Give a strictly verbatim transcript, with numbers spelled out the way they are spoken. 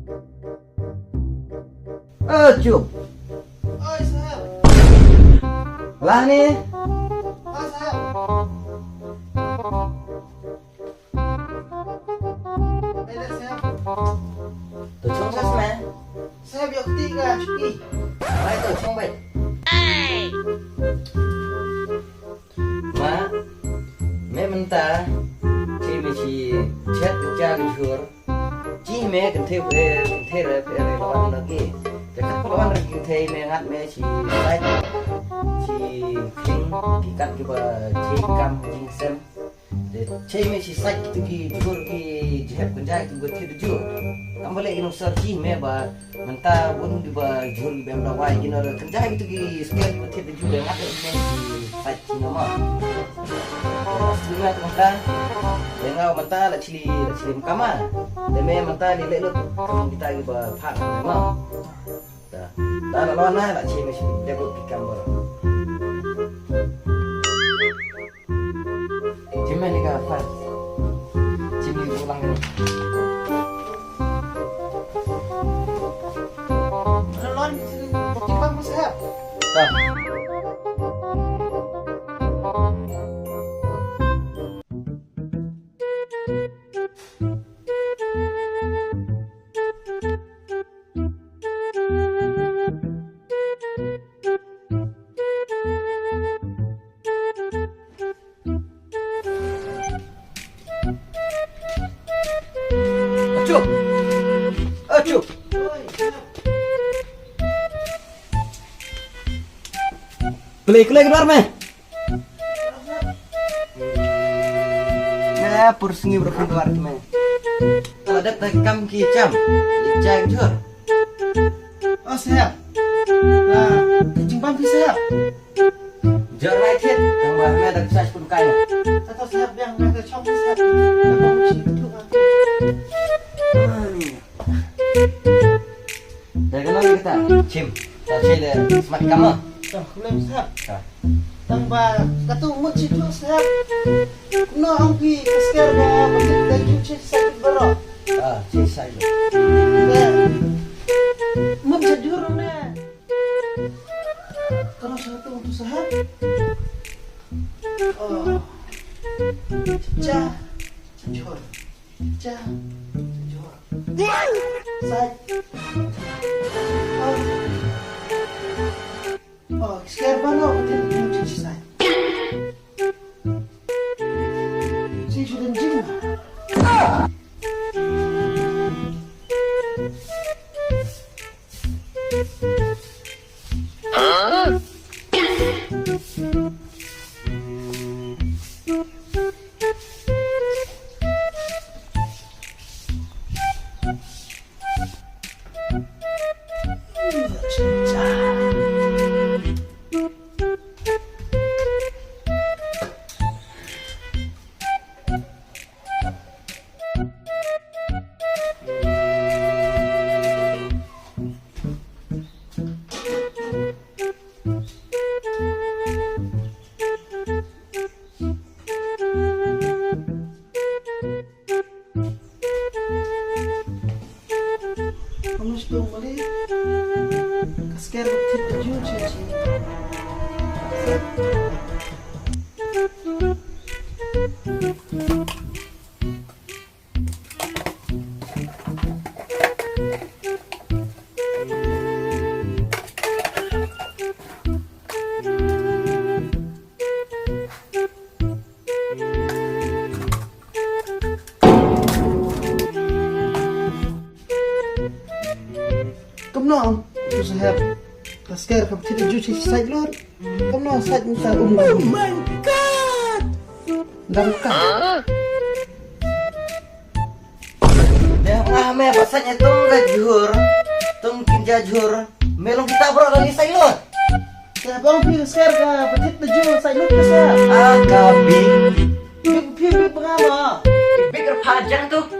Oh, chup. Oi, saheb. Lah ni. Ah, saheb. Ai, dah, saheb. To chong sas me. Saheb, ïoh kti ka chuki. Ai, to chong bai. Ma, me mynta, chi me chi chet ka jhur. Chi me kynthei re, kynthei re, phi re lawan lagi. Te kat lawan re kynthei me ngat me chi sait, chi khling, ki kat kiba chi kam jingsem. Te chi me chi sait kitu ki jhur ki jhep kynjai kitu ki thit jhur. Kam bale ino sar chi me ba Mynta bun kiba jhur kiba em dawai kino re kynjai kitu ki spare kiba thied da jhur de ngat de ne ki sait kino ma. Sima tu mynta de nga mynta la chili la chili mkama. De me mynta ni le lut kita kiba phak ma. Da da la lona la chili me chili de lut ki kam ba. Jimmy ni ka file. Jimmy ulang ni. Ron, Jimmy, Jimmy, Jimmy, Jimmy. Ta. Achuh! Achuh! Kle, kle, keluar meh. Nah, pur sngi bro keluar meh. Kalau ada kam ki jam, jam jur. Oh, siap. Nah, kencing pampi siap. Jor lai thied, tang ba me da sa pun kai. Tato siap biang na ka chong siap. Ka bong chi tu. Ah, ni. Da ka nang kita, chim. Ta chim le smat kama. Toh, khlem siap. Tang ba katu mut chi tu siap. No ang pi kasker ba mesti da ju chi sakit baro. Ah, chi sakit. Mut chi jur ne. Terus satu untuk sehat. Oh. Cecah, cejur. Cecah, cejur. Sai. Oh. Oh, sekian banget. Sai. Si sudah jing. Kamus tu mali. Kasker bukit baju cici. Kumno, tu sahab. Kasker ka bukit baju cici sait lor. Kumno sait mynta um. Oh my God! Dang ka. Deh ngah me ba sait tung ka jhur, tung kin ja jhur. Me long kita bro lagi sait lut. Sa bang phi ser ka betit na jhur sait lut ka sa. Ah, ka bi. Bi phi bi pengama. Bi kerpa jang tu.